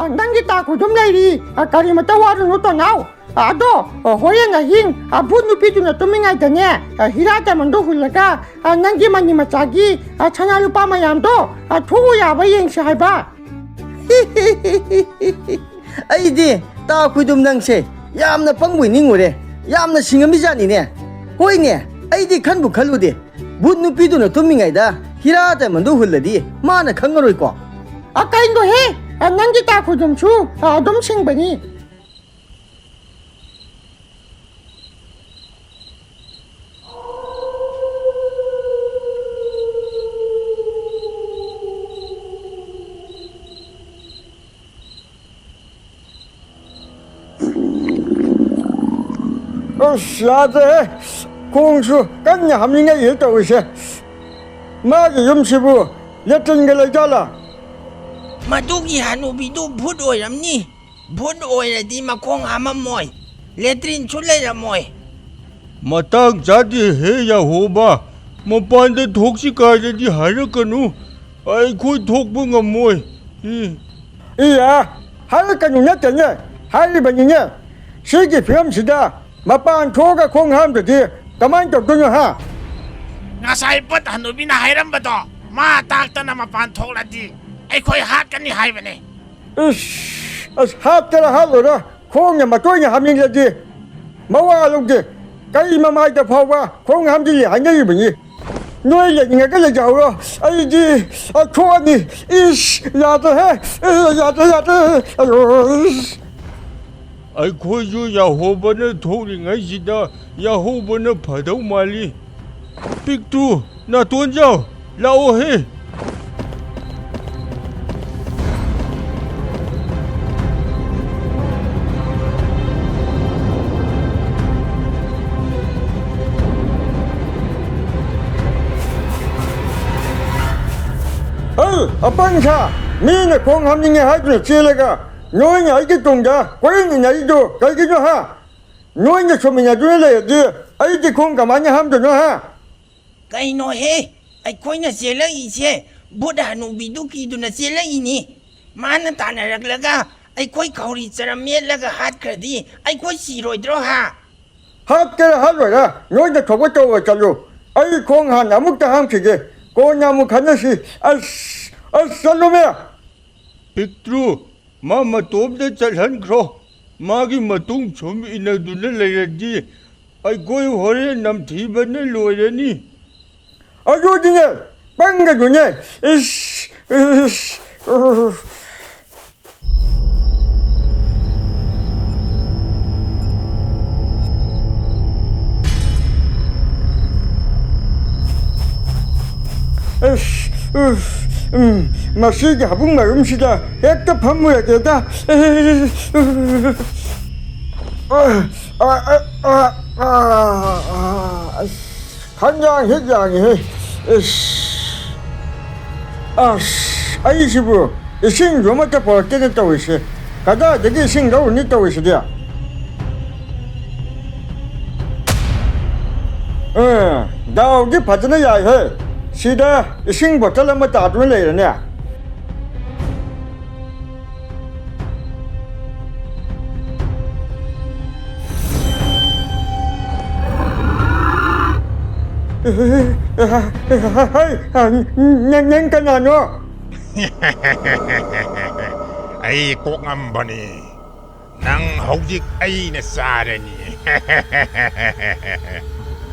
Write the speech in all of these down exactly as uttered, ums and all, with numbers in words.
ꯅꯪꯒꯤ ꯇꯥ ꯈꯨꯗꯨꯝ ꯂꯩꯔꯤ, ꯑ, ꯀꯔꯤꯃꯇ ꯋꯥꯔꯨꯅꯨ ꯇꯣꯅꯥꯎ꯫ ꯑ, ꯑꯗꯣ, ꯑ, ꯍꯣꯔꯦꯟ ꯑꯍꯤꯡ, ꯑ, ꯚꯨꯠ ꯅꯨꯄꯤꯗꯨꯅ ꯇꯨꯝꯃꯤꯉꯩꯗꯅꯦ, ꯑ, ꯍꯤꯔꯥ ꯗꯥꯏꯃꯟꯗꯣ ꯍꯨꯜꯂꯒ, ꯑ, ꯅꯪꯒꯤ ꯃꯅꯤ ꯃꯆꯥꯒꯤ, ꯑ, ꯁꯅꯥ ꯂꯨꯄꯥ ꯃꯌꯥꯝꯗꯣ, ꯑ, ꯊꯣꯛꯎ ꯌꯥꯕ ꯌꯦꯡꯁꯤ ꯍꯥꯏꯕ꯫ ꯑꯩꯗꯤ ꯇꯥ ꯈꯨꯗꯨꯝ ꯅꯪꯁꯦ ꯌꯥꯝꯅ ꯄꯪꯕꯣꯏ ꯅꯤꯡꯉꯨꯔꯦ, ꯌꯥꯝꯅ ꯁꯤꯡꯉꯝꯃꯤꯖꯥꯠꯅꯤꯅꯦ꯫ ꯍꯣꯏꯅꯦ, ꯑꯩꯗꯤ ꯈꯟꯕꯨ ꯈꯜꯂꯨꯗꯦ, ꯚꯨꯠ ꯅꯨꯄꯤꯗꯨꯅ ꯇꯨꯝꯃꯤꯉꯩꯗ ꯍꯤꯔꯥ ꯗꯥꯏꯃꯟꯗꯣ ꯍꯨꯜꯂꯗꯤ ꯃꯥꯅ ꯈꯪꯉꯔꯣꯏꯀꯣ꯫ ꯑ, ꯀꯩꯅꯣꯍꯦ? ꯑ, ꯅꯪꯒꯤ ꯇꯥ ꯈꯨꯗꯨꯝꯁꯨ, ꯑ, ꯑꯗꯨꯝ ꯁꯤꯡꯕꯅꯤ꯫ ꯑꯁ, ꯌꯥꯗ꯭ꯔꯦꯍꯦ꯫ ꯈꯣꯡꯁꯨ ꯀꯟꯅ ꯍꯥꯝꯅꯤꯡꯉꯛꯏꯍꯦ ꯇꯧꯔꯤꯁꯦ꯫ ꯃꯥꯒꯤ ꯌꯨꯝꯁꯤꯕꯨ ꯂꯦꯇ꯭ꯔꯤꯟꯒ ꯂꯩꯖꯥꯠꯂꯥ? ꯃꯗꯨꯒꯤ ꯍꯅꯨꯕꯤꯗꯨ ꯚꯨꯠ ꯑꯣꯏꯔꯝꯅꯤ꯫ ꯚꯨꯠ ꯑꯣꯏꯔꯗꯤ ꯃꯈꯣꯡ ꯍꯥꯝꯃꯝꯃꯣꯏ, ꯂꯦꯇ꯭ꯔꯤꯟꯁꯨ ꯂꯩꯔꯝꯃꯣꯏ꯫ ꯃꯇꯥꯡ ꯆꯥꯗꯦꯍꯦ ꯌꯥꯍꯣꯕ, ꯃꯄꯥꯟꯗ ꯊꯣꯛꯁꯤ ꯀꯥꯏꯅꯗꯤ ꯍꯥꯏꯔꯛꯀꯅꯨ, ꯑꯩꯈꯣꯏ ꯊꯣꯛꯄ ꯉꯝꯃꯣꯏ꯫ ꯏ꯫ ꯏꯌꯥ, ꯍꯥꯏꯔꯛꯀꯅꯨ ꯅꯠꯇꯦꯅꯦ, ꯍꯥꯏꯔꯤꯕꯅꯤꯅꯦ꯫ ꯁꯤꯒꯤ ꯐꯤꯕꯝꯁꯤꯗ ꯃꯄꯥꯟ ꯊꯣꯛꯑꯒ ꯈꯣꯡ ꯍꯥꯝꯗ꯭ꯔꯗꯤ ꯀꯃꯥꯏꯅ ꯇꯧꯗꯣꯏꯅꯣ, ꯍꯥ? ꯉꯁꯥꯏ ꯚꯨꯠ ꯍꯅꯨꯕꯤꯅ ꯍꯥꯏꯔꯝꯕꯗꯣ ꯃꯥ ꯇꯥꯛꯇꯅ ꯃꯄꯥꯟ ꯊꯣꯛꯂꯗꯤ ꯑꯩꯈꯣꯏ ꯍꯥꯠꯀꯅꯤ ꯍꯥꯏꯕꯅꯦ꯫ ꯏꯁ, ꯑꯁ, ꯍꯥꯠꯀꯦꯔꯥ ꯍꯥꯠꯂꯣꯏꯔꯥ, ꯈꯣꯡꯅ ꯃꯇꯣꯏꯅ ꯍꯥꯝꯅꯤꯡꯂꯗꯤ ꯃꯋꯥ ꯂꯧꯗꯦ꯫ ꯀꯩ ꯃꯃꯥꯏꯗ ꯐꯥꯎꯕ ꯈꯣꯡ ꯍꯥꯝꯖꯤꯜꯂꯤ ꯍꯥꯏꯅꯔꯤꯕꯅꯤ꯫ ꯅꯣꯏ ꯂꯩꯅꯤꯡꯉꯒ ꯂꯩꯖꯍꯧꯔꯣ, ꯑꯩꯗꯤ, ꯑ, ꯊꯣꯛꯑꯅꯤ꯫ ꯏꯁ, ꯌꯥꯗ꯭ꯔꯦꯍꯦ, ꯑꯦ, ꯌꯥꯗ꯭ꯔꯦ, ꯌꯥꯗ꯭ꯔꯦ꯫ ꯑꯌꯣ, ꯏꯁ꯫ ꯑꯩꯈꯣꯏꯁꯨ ꯌꯥꯍꯣꯕꯅ ꯊꯣꯛꯂꯤꯉꯩꯁꯤꯗ ꯌꯥꯍꯧꯕꯅ ꯐꯗꯧ ꯃꯥꯜꯂꯤ꯫ ꯄꯤꯛꯇꯨ, ꯅꯥꯇꯣꯟꯖꯥꯎ, ꯂꯥꯛꯑꯣꯍꯦ꯫ ꯍꯩ, ꯑꯄꯪ ꯁꯥ! ꯃꯤꯅ ꯈꯣꯡ ꯍꯥꯝꯅꯤꯡꯉꯦ ꯍꯥꯏꯗꯨꯅ ꯆꯦꯜꯂꯒ, ꯅꯣꯏꯅ ꯑꯩꯒꯤ ꯇꯨꯡꯗ ꯀꯣꯏꯏꯟ ꯏꯟꯅꯔꯤꯗꯨ ꯀꯩꯒꯤꯅꯣ, ꯍꯥ? ꯅꯣꯏꯅ ꯁꯨꯝ ꯏꯟꯅꯗꯨꯅ ꯂꯩꯔꯗꯤ ꯑꯩꯗꯤ ꯈꯣꯡ ꯀꯃꯥꯏꯅ ꯍꯥꯝꯗꯣꯏꯅꯣ, ꯍꯥ? ꯀꯩꯅꯣꯍꯦ? ꯑꯩꯈꯣꯏꯅ ꯆꯦꯜꯂꯛꯏꯁꯦ ꯚꯨꯠ ꯍꯅꯨꯕꯤꯗꯨ ꯀꯤꯗꯨꯅ ꯆꯦꯜꯂꯛꯏꯅꯤ꯫ ꯃꯥꯅ ꯇꯥꯟꯅꯔꯛꯂꯒ ꯑꯩꯈꯣꯏ ꯈꯧꯔꯤ ꯆꯔꯝ ꯃꯦꯠꯂꯒ ꯍꯥꯠꯈ꯭ꯔꯗꯤ ꯑꯩꯈꯣꯏ ꯁꯤꯔꯣꯏꯗ꯭ꯔꯣ ꯍꯥ? ꯍꯥꯠꯀꯦꯔꯥ ꯍꯥꯠꯂꯣꯏꯔꯥ ꯅꯣꯏꯗ ꯊꯣꯛꯄ ꯇꯧꯔ ꯆꯠꯂꯨ꯫ ꯑꯩ ꯈꯣꯡ ꯍꯥꯟꯅ ꯑꯃꯨꯛꯇ ꯍꯥꯝꯈꯤꯒꯦ꯫ ꯀꯣꯟꯅ ꯑꯃꯨꯛ ꯈꯟꯅꯁꯤ꯫ ꯑꯁ, ꯑꯁ, ꯆꯠꯂꯨꯃꯦ꯫ ꯄꯤꯛꯇ꯭ꯔꯨ, ꯃꯥ ꯃꯇꯣꯝꯇ ꯆꯠꯍꯟꯈ꯭ꯔꯣ꯫ ꯃꯥꯒꯤ ꯃꯇꯨꯡ ꯁꯨꯝ ꯏꯟꯅꯗꯨꯅ ꯂꯩꯔꯗꯤ ꯑꯩꯈꯣꯏ ꯍꯣꯔꯦꯟ ꯅꯝꯊꯤꯕꯅ ꯂꯣꯏꯔꯅꯤ꯫ ꯑꯗꯨꯗꯤꯅꯦ, ꯄꯪꯒꯗꯨꯅꯦ꯫ ꯏꯁ, ꯏꯁ, ꯎ꯫ ꯑꯁ, ꯎꯐ, ꯎꯝ, ꯃꯁꯤꯒꯤ ꯍꯥꯕꯨꯡ ꯃꯔꯨꯝꯁꯤꯗ ꯍꯦꯛꯇ ꯐꯝꯃꯨꯔꯒꯦꯗ꯫ ꯑ, ꯑ, ꯑ, ꯑ, ꯑ, ꯑ, ꯑꯁ, ꯈꯪꯌꯥꯡ ꯍꯦꯛ ꯌꯥꯡꯉꯤꯍꯦ꯫ ꯏꯁ꯫ ꯑꯁ, ꯑꯩꯁꯤꯕꯨ ꯏꯁꯤꯡꯁꯨ ꯑꯃꯠꯇ ꯄꯨꯔꯛꯇꯦꯅꯦ ꯇꯧꯔꯤꯁꯦ꯫ ꯀꯗꯥꯏꯗꯒꯤ ꯏꯁꯤꯡ ꯂꯧꯔꯨꯅꯤ ꯇꯧꯔꯤꯁꯤꯗꯤ? ꯑ, ꯗꯥꯎꯗꯤ ꯐꯖꯅ ꯌꯥꯏꯍꯦ꯫ ꯁꯤꯗ ꯏꯁꯤꯡ ꯕꯣꯇꯜ ꯑꯃ ꯇꯥꯗꯨꯅ ꯂꯩꯔꯦꯅꯦ꯫ ꯍꯩ, ꯅꯪ, ꯅꯪ ꯀꯅꯥꯅꯣ? ꯑꯩ ꯀꯣꯛꯉꯝꯕꯅꯤ꯫ ꯅꯪ ꯍꯧꯖꯤꯛ ꯑꯩꯅ ꯆꯥꯔꯅꯤ꯫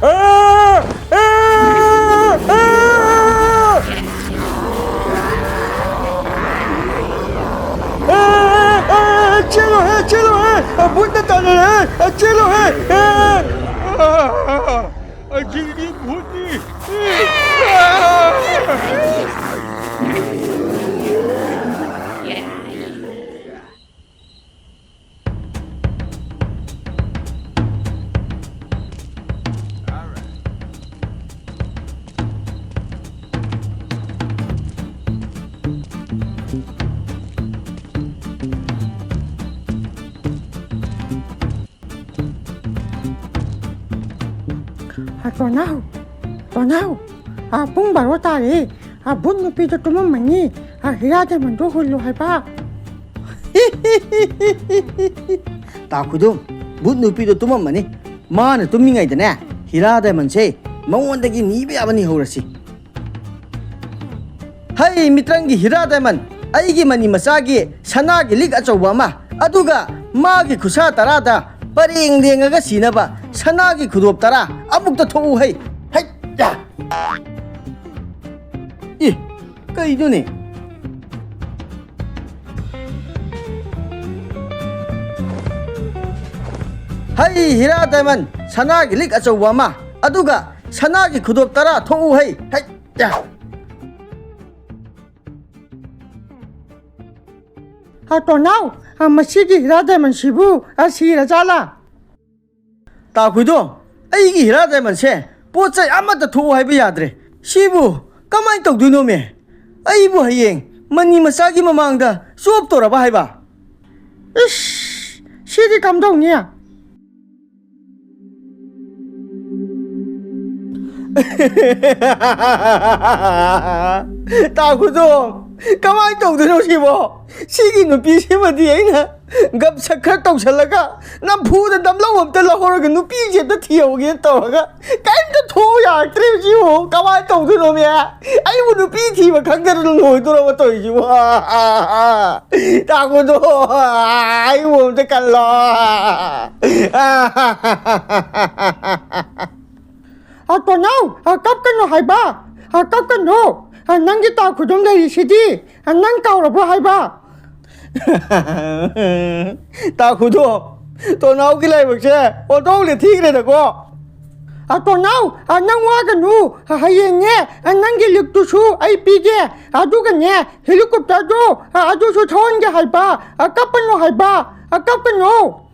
ꯑꯥ! ꯑꯥ! ꯑꯥ! ꯑꯥ! ꯑꯥ! ꯆꯦꯜꯂꯣꯍꯦ, ꯆꯦꯜꯂꯣꯍꯦ! ꯚꯨꯠꯅ ꯇꯥꯟꯅꯔꯦ! ꯆꯦꯜꯂꯣꯍꯦ! ꯑꯥ! ꯑꯥ! ꯑꯁꯤꯗꯤ ꯚꯨꯠꯅꯤ! ꯑ, ꯇꯣꯅꯥꯎ, ꯇꯣꯅꯥꯎ, ꯑ, ꯄꯨꯡ ꯕꯥꯔꯣ ꯇꯥꯔꯦ꯫ ꯑ, ꯚꯨꯠ ꯅꯨꯄꯤꯗꯣ ꯇꯨꯝꯃꯝꯃꯅꯤ꯫ ꯍꯤꯔꯥ ꯗꯥꯏꯃꯟꯗꯣ ꯍꯨꯜꯂꯨ ꯍꯥꯏꯕ꯫ ꯇꯥ ꯈꯨꯗꯣꯝ, ꯚꯨꯠ ꯅꯨꯄꯤꯗꯣ ꯇꯨꯝꯃꯝꯃꯅꯤ꯫ ꯃꯥꯅ ꯇꯨꯝꯃꯤꯉꯩꯗꯅꯦ, ꯍꯤꯔꯥ ꯗꯥꯏꯃꯟꯁꯦ ꯃꯉꯣꯟꯗꯒꯤ ꯅꯤꯕ ꯌꯥꯕ ꯅꯤꯍꯧꯔꯁꯤ꯫ ꯍꯩ, ꯃꯤꯇ꯭ꯔꯪꯒꯤ ꯍꯤꯔꯥ ꯗꯥꯏꯃꯟ, ꯑꯩꯒꯤ ꯃꯅꯤ ꯃꯆꯥꯒꯤ ꯁꯅꯥꯒꯤ ꯂꯤꯛ ꯑꯆꯧꯕ ꯑꯃ, ꯑꯗꯨꯒ ꯃꯥꯒꯤ ꯈꯨꯠꯁꯥ ꯇꯔꯥꯗ ꯄꯔꯦꯡ ꯂꯦꯡꯉꯒ ꯁꯤꯅꯕ ꯁꯅꯥꯒꯤ ꯈꯨꯗꯣꯞ ꯇꯔꯥ ꯑꯃꯨꯛꯇ ꯊꯣꯛꯎ ꯍꯩ꯫ ꯍꯩ, ꯌꯥ! ꯏ, ꯀꯩꯅꯣꯅꯦ? ꯍꯩ, ꯍꯤꯔꯥ ꯗꯥꯏꯃꯟ, ꯁꯅꯥꯒꯤ ꯂꯤꯛ ꯑꯆꯧꯕ ꯑꯃ, ꯑꯗꯨꯒ ꯁꯅꯥꯒꯤ ꯈꯨꯗꯣꯞ ꯇꯔꯥ ꯊꯣꯛꯎ ꯍꯩ꯫ ꯍꯩ, ꯌꯥ! ꯍꯥ, ꯇꯣꯅꯥꯎ, ꯍꯥ, ꯃꯁꯤꯒꯤ ꯍꯤꯔꯥ ꯗꯥꯏꯃꯟꯁꯤꯕꯨ, ꯑ, ꯁꯤꯔꯖꯥꯠꯂꯥ? ꯇꯥꯈꯨꯏꯗꯣ, ꯑꯩꯒꯤ ꯍꯤꯔꯥ ꯗꯥꯏꯃꯟꯁꯦ ꯄꯣꯠ ꯆꯩ ꯑꯃꯠꯇ ꯊꯣꯛꯎ ꯍꯥꯏꯕ ꯌꯥꯗ꯭ꯔꯦ꯫ ꯁꯤꯕꯨ ꯀꯃꯥꯏꯅ ꯇꯧꯗꯣꯏꯅꯣꯃꯦ? ꯑꯩꯕꯨ ꯍꯌꯦꯡ ꯃꯅꯤ ꯃꯆꯥꯒꯤ ꯃꯃꯥꯡꯗ ꯆꯣꯞꯇꯧꯔꯕ ꯍꯥꯏꯕ? ꯏꯁ, ꯁꯤꯗꯤ ꯀꯝꯗꯧꯅꯤ? ꯇꯥꯈꯨꯗꯣ, ꯀꯃꯥꯏꯅ ꯇꯧꯗꯣꯏꯅꯣ ꯁꯤꯕꯣ? ꯁꯤꯒꯤ ꯅꯨꯄꯤꯁꯤꯃꯗꯤ ꯑꯩꯅ ꯒꯞ ꯁꯛ ꯈꯔ ꯇꯧꯁꯜꯂꯒ ꯅꯝꯐꯨꯗ ꯅꯝꯂꯧ ꯑꯝꯇ ꯂꯧꯍꯧꯔꯒ ꯅꯨꯄꯤꯁꯦ ꯑꯝꯇ ꯊꯤꯍꯧꯒꯦ ꯇꯧꯔꯒ ꯀꯔꯤꯝꯇ ꯊꯣꯛꯎ ꯌꯥꯔꯛꯇ꯭ꯔꯦ ꯁꯤꯕꯨ꯫ ꯀꯃꯥꯏꯅ ꯇꯧꯗꯣꯏꯅꯣꯃꯦ? ꯑꯩꯕꯨ ꯅꯨꯄꯤ ꯊꯤꯕ ꯈꯪꯗꯅ ꯂꯣꯏꯗꯣꯔꯕ ꯇꯧꯔꯤꯁꯤꯕꯨ꯫ ꯇꯥꯈꯨꯗꯣ, ꯑꯩꯕꯨ ꯑꯝꯇ ꯀꯜꯂꯣ꯫ ꯑ, ꯇꯣꯅꯥꯎ, ꯑ, ꯀꯞꯀꯅꯨ ꯍꯥꯏꯕ꯫ ꯑ, ꯀꯞꯀꯅꯨ꯫ ꯑ, ꯅꯪꯒꯤ ꯇꯥ ꯈꯨꯗꯣꯝ ꯂꯩꯔꯤꯁꯤꯗꯤ꯫ ꯑ, ꯅꯪ ꯀꯥꯎꯔꯕ꯭ꯔꯣ ꯍꯥꯏꯕ? ꯇꯥꯈꯨꯗꯣ, ꯇꯣꯅꯥꯎꯒꯤ ꯂꯥꯏꯕꯛꯁꯦ ꯑꯣꯟꯊꯣꯛꯅ ꯊꯤꯈ꯭ꯔꯦꯗꯀꯣ꯫ ꯑ, ꯇꯣꯅꯥꯎ, ꯑ, ꯅꯪ ꯋꯥꯒꯅꯨ꯫ ꯑ, ꯍꯌꯦꯡꯅꯦ, ꯑ, ꯅꯪꯒꯤ ꯂꯤꯛꯇꯨꯁꯨ ꯑꯩ ꯄꯤꯒꯦ꯫ ꯑꯗꯨꯒꯅꯦ, ꯍꯦꯂꯤꯀꯣꯞꯇꯔꯗꯣ, ꯑ, ꯑꯗꯨꯁꯨ ꯊꯧꯍꯟꯒꯦ ꯍꯥꯏꯕ꯫ ꯑ, ꯀꯞꯀꯅꯨ ꯍꯥꯏꯕ꯫ ꯑ, ꯀꯞꯀꯅꯨ꯫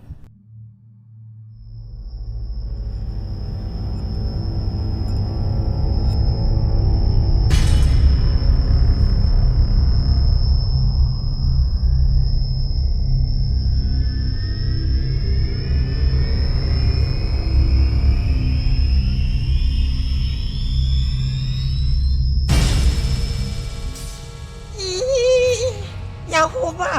ꯑꯍꯣꯕ,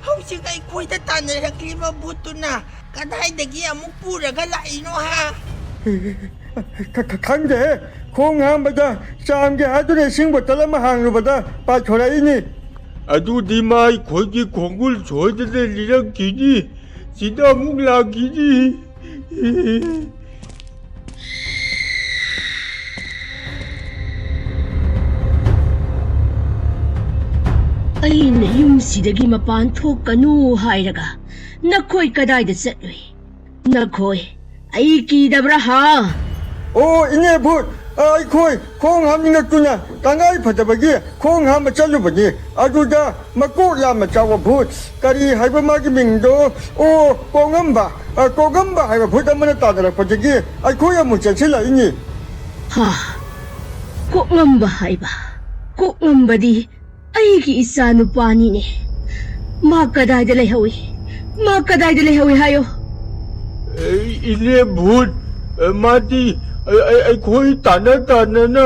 ꯍꯧꯖꯤꯛ ꯑꯩꯈꯣꯏꯗ ꯇꯥꯟꯅꯔꯛꯂꯤꯕ ꯚꯨꯠꯇꯨꯅ ꯀꯗꯥꯏꯗꯒꯤ ꯑꯃꯨꯛ ꯄꯨꯔꯒ ꯂꯥꯛꯏꯅꯣ ꯍꯥ? ꯈ-, ꯈ-, ꯈꯪꯗꯦꯍꯦ꯫ ꯈꯣꯡ ꯍꯥꯝꯕꯗ ꯆꯥꯝꯒꯦ ꯍꯥꯏꯗꯨꯅ ꯏꯁꯤꯡ ꯕꯣꯇꯜ ꯑꯃ ꯍꯥꯡꯂꯨꯕꯗ ꯄꯥꯏꯊꯣꯔꯛꯏꯅꯤ꯫ ꯑꯗꯨꯗꯤ ꯃꯥ ꯑꯩꯈꯣꯏꯒꯤ ꯈꯣꯡꯒꯨꯜ ꯁꯣꯏꯗꯅ ꯂꯤꯔꯛꯈꯤꯅꯤ꯫ ꯁꯤꯗ ꯑꯃꯨꯛ ꯂꯥꯛꯈꯤꯅꯤ꯫ ꯑꯩꯅ ꯌꯨꯝꯁꯤꯗꯒꯤ ꯃꯄꯥꯟ ꯊꯣꯛꯀꯅꯨ ꯍꯥꯏꯔꯒ ꯅꯈꯣꯏ ꯀꯗꯥꯏꯗ ꯆꯠꯂꯨꯏ? ꯅꯈꯣꯏ ꯑꯩ ꯀꯤꯗꯕ꯭ꯔꯥ ꯍꯥ? ꯑꯣ, ꯏꯅꯦ ꯚꯨꯠ, ꯑ, ꯑꯩꯈꯣꯏ ꯈꯣꯡ ꯍꯥꯝꯅꯤꯡꯉꯛꯇꯨꯅ ꯇꯉꯥꯏ ꯐꯗꯕꯒꯤ ꯈꯣꯡ ꯍꯥꯝꯕ ꯆꯠꯂꯨꯕꯅꯤ꯫ ꯑꯗꯨꯗ ꯃꯀꯣꯛ ꯌꯥꯝꯅ ꯆꯥꯎꯕ ꯚꯨꯠ, ꯀꯔꯤ ꯍꯥꯏꯕ ꯃꯥꯒꯤ ꯃꯤꯡꯗꯣ? ꯑꯣ, ꯀꯣꯛꯉꯝꯕ, ꯑ, ꯀꯣꯛꯉꯝꯕ ꯍꯥꯏꯕ ꯚꯨꯠ ꯑꯃꯅ ꯇꯥꯟꯅꯔꯛꯄꯗꯒꯤ ꯑꯩꯈꯣꯏ ꯑꯃꯨꯛ ꯆꯦꯟꯁꯤꯜꯂꯛꯏꯅꯤ꯫ ꯍꯥ? ꯀꯣꯛꯉꯝꯕ ꯍꯥꯏꯕ? ꯀꯣꯛꯉꯝꯕꯗꯤ ꯑꯩꯒꯤ ꯏꯆꯥ ꯅꯨꯄꯥꯅꯤꯅꯦ꯫ ꯃꯥ ꯀꯗꯥꯏꯗ ꯂꯩꯍꯧꯏ? ꯃꯥ ꯀꯗꯥꯏꯗ ꯂꯩꯍꯧꯏ ꯍꯥꯏꯌꯣ꯫ ꯑꯦ, ꯏꯅꯦ ꯚꯨꯠ, ꯑꯦ, ꯃꯥꯗꯤ, ꯑꯩ, ꯑꯩ, ꯑꯩꯈꯣꯏ ꯇꯥꯟꯅ ꯇꯥꯟꯅꯅ,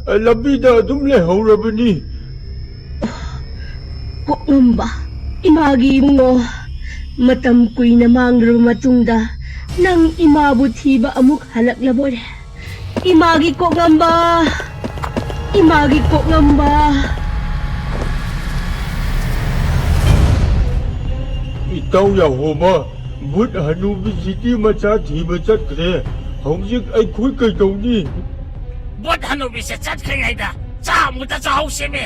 ꯑꯦ, ꯂꯝꯕꯤꯗ ꯑꯗꯨꯝ ꯂꯩꯍꯧꯔꯕꯅꯤ꯫ ꯀꯣꯛꯉꯝꯕ, ꯏꯃꯥꯒꯤ ꯏꯕꯨꯡꯉꯣ, ꯃꯇꯝ ꯀꯨꯏꯅ ꯃꯥꯡꯂꯨꯔꯕ ꯃꯇꯨꯡꯗ ꯅꯪ ꯏꯃꯥꯕꯨ ꯊꯤꯕ ꯑꯃꯨꯛ ꯍꯜꯂꯛꯂꯕꯣꯏꯔꯦ꯫ ꯏꯃꯥꯒꯤ ꯀꯣꯛꯉꯝꯕ, ꯏꯃꯥꯒꯤ ꯀꯣꯛꯉꯝꯕ꯫ ꯏꯇꯥꯎ ꯌꯥꯍꯣꯕ, ꯚꯨꯠ ꯍꯅꯨꯕꯤꯁꯤꯗꯤ ꯃꯆꯥ ꯊꯤꯕ ꯆꯠꯈ꯭ꯔꯦ꯫ ꯍꯧꯖꯤꯛ ꯑꯩꯈꯣꯏ ꯀꯩꯗꯧꯅꯤ? ꯚꯨꯠ ꯍꯅꯨꯕꯤꯁꯦ ꯆꯠꯈ꯭ꯔꯤꯉꯩꯗ ꯆꯥ ꯑꯃꯨꯛꯇ ꯆꯥꯍꯧꯁꯦꯃꯦ꯫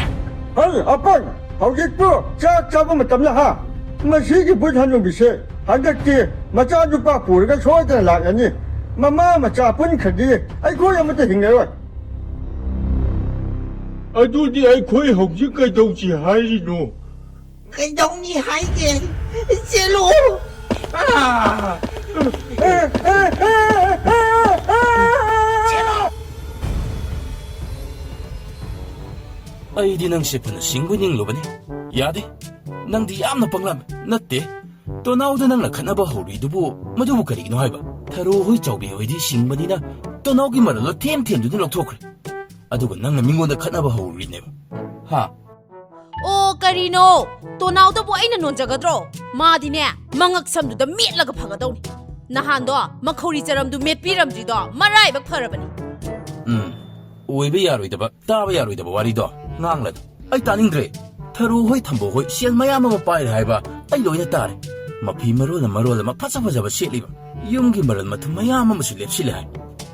ꯍꯩ, ꯑꯄꯪ! ꯍꯧꯖꯤꯛꯄꯨ ꯆꯥꯛ ꯆꯥꯕ ꯃꯇꯝꯂ ꯍꯥ? ꯃꯁꯤꯒꯤ ꯚꯨꯠ ꯍꯅꯨꯕꯤꯁꯦ ꯍꯟꯗꯛꯇꯤ ꯃꯆꯥꯅꯨꯄꯥ ꯄꯨꯔꯒ ꯁꯣꯏꯗꯅ ꯂꯥꯛꯂꯅꯤ꯫ ꯃꯃꯥ ꯃꯆꯥ ꯄꯨꯟꯈ꯭ꯔꯗꯤ ꯑꯩꯈꯣꯏ ꯑꯃꯠꯇ ꯍꯤꯡꯂꯔꯣꯏ꯫ ꯑꯗꯨꯗꯤ ꯑꯩꯈꯣꯏ ꯍꯧꯖꯤꯛ ꯀꯩꯗꯧꯁꯤ ꯍꯥꯏꯔꯤꯅꯣ? ꯀꯩꯗꯧꯅꯤ ꯍꯥꯏꯒꯦ? ꯆꯦꯜꯂꯣ! ꯑꯥ! ꯆꯦꯜꯂꯣ! ꯑꯩꯗꯤ ꯅꯪꯁꯦ ꯐꯅ ꯁꯤꯡꯕꯣꯏ ꯅꯤꯡꯂꯨꯕꯅꯤ꯫ ꯌꯥꯗꯦ꯫ ꯅꯪꯗꯤ ꯌꯥꯝꯅ ꯄꯪꯂꯝꯃꯦ꯫ ꯅꯠꯇꯦ꯫ ꯇꯣꯅꯥꯎꯗ ꯅꯪꯅ ꯈꯠꯅꯕ ꯍꯧꯔꯤꯗꯨꯕꯨ ꯃꯗꯨꯕꯨ ꯀꯔꯤꯒꯤꯅꯣ ꯍꯥꯏꯕ? ꯊꯔꯣ ꯍꯣꯏ ꯆꯥꯎꯕꯤ ꯍꯣꯏꯗꯤ ꯁꯤꯡꯕꯅꯤꯅ ꯇꯣꯅꯥꯎꯒꯤ ꯃꯔꯜꯗꯣ ꯊꯦꯝ ꯊꯦꯝꯗꯨꯅ ꯂꯧꯊꯣꯛꯈ꯭ꯔꯦ꯫ ꯑꯗꯨꯒ ꯅꯪꯅ ꯃꯤꯉꯣꯟꯗ ꯈꯠꯅꯕ ꯍꯧꯔꯨꯔꯤꯅꯦꯕ꯫ ꯍꯥ? ꯑꯣ, ꯀꯔꯤꯅꯣ? ꯇꯣꯅꯥꯎꯗꯕꯨ ꯑꯩꯅ ꯅꯣꯟꯖꯒꯗ꯭ꯔꯣ? ꯃꯥꯗꯤꯅꯦ, ꯃꯉꯛ ꯁꯝꯗꯨꯗ ꯃꯦꯠꯂꯒ ꯐꯒꯗꯧꯅꯤ꯫ ꯅꯍꯥꯟꯗꯣ ꯃꯈꯧꯔꯤ ꯆꯔꯝꯗꯨ ꯃꯦꯠꯄꯤꯔꯝꯗ꯭ꯔꯤꯗꯣ ꯃꯔꯥꯏꯕꯛ ꯐꯔꯕꯅꯤ꯫ ꯎꯝ, ꯑꯣꯏꯕ ꯌꯥꯔꯣꯏꯗꯕ, ꯇꯥꯕ ꯌꯥꯔꯣꯏꯗꯕ ꯋꯥꯔꯤꯗꯣ ꯉꯥꯡꯂꯅꯨ꯫ ꯑꯩ ꯇꯥꯅꯤꯡꯗ꯭ꯔꯦ꯫ ꯊꯔꯣ ꯍꯣꯏ, ꯊꯝꯕꯧ ꯍꯣꯏ ꯁꯦꯜ ꯃꯌꯥꯝ ꯑꯃ ꯄꯥꯏꯔꯦ ꯍꯥꯏꯕ ꯑꯩ ꯂꯣꯏꯅ ꯇꯥꯔꯦ꯫ ꯃꯐꯤ ꯃꯔꯣꯜ ꯑꯃ, ꯃꯔꯣꯜ ꯑꯃ ꯐꯖ ꯐꯖꯕ ꯁꯦꯠꯂꯤꯕ꯫ ꯌꯨꯝꯒꯤ ꯃꯔꯜ ꯃꯊꯨꯝ ꯃꯌꯥꯝ ꯑꯃꯁꯨ ꯂꯦꯞꯁꯤꯜꯂꯦ ꯍꯥꯏ꯫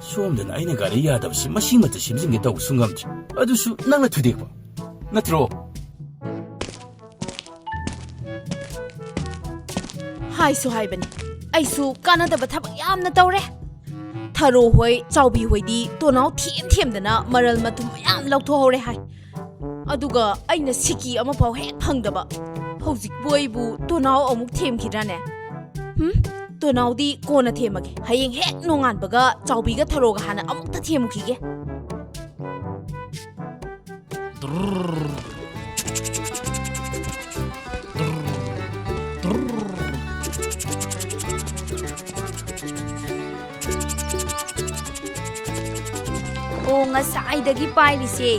ꯁꯣꯝꯗꯅ ꯑꯩꯅ ꯒꯥꯔꯤ ꯌꯥꯗꯕꯁꯤ ꯃꯁꯤꯃꯇ ꯁꯦꯝꯖꯤꯟꯒꯦ ꯇꯧꯕꯁꯨ ꯉꯝꯗ꯭ꯔꯤ꯫ ꯑꯗꯨꯁꯨ ꯅꯪꯅ ꯊꯨꯗꯦꯛꯄ꯫ ꯅꯠꯇ꯭ꯔꯣ? ꯍꯥꯏꯁꯨ ꯍꯥꯏꯕꯅꯤ, ꯑꯩꯁꯨ ꯀꯥꯟꯅꯗꯕ ꯊꯕꯛ ꯌꯥꯝꯅ ꯇꯧꯔꯦ꯫ ꯊꯔꯣ ꯍꯣꯏ, ꯆꯥꯎꯕꯤ ꯍꯣꯏꯗꯤ ꯇꯣꯅꯥꯎ ꯊꯦꯝ ꯊꯦꯝꯗꯅ ꯃꯔꯜ ꯃꯊꯨꯝ ꯃꯌꯥꯝ ꯂꯧꯊꯣꯛꯍꯧꯔꯦ ꯍꯥꯏ꯫ ꯑꯗꯨꯒ ꯑꯩꯅ ꯁꯤꯀꯤ ꯑꯃꯐꯥꯎ ꯍꯦꯛ ꯐꯪꯗꯕ꯫ ꯍꯧꯖꯤꯛꯄꯨ ꯑꯩꯕꯨ ꯇꯣꯅꯥꯎ ꯑꯃꯨꯛ ꯊꯦꯝꯈꯤꯗ꯭ꯔꯥꯅꯦ? ꯍꯨꯝ? ꯇꯣꯅꯥꯎꯗꯤ ꯀꯣꯟꯅ ꯊꯦꯝꯃꯒꯦ꯫ ꯍꯌꯦꯡ ꯍꯦꯛ ꯅꯣꯡꯉꯥꯟꯕꯒ ꯆꯥꯎꯕꯤꯒ ꯊꯔꯣꯒ ꯍꯥꯟꯅ ꯑꯃꯨꯛꯇ ꯊꯦꯝꯃꯨꯈꯤꯒꯦ꯫ ꯑꯣ, ꯉꯁꯥꯏꯗꯒꯤ ꯄꯥꯏꯔꯤꯁꯦ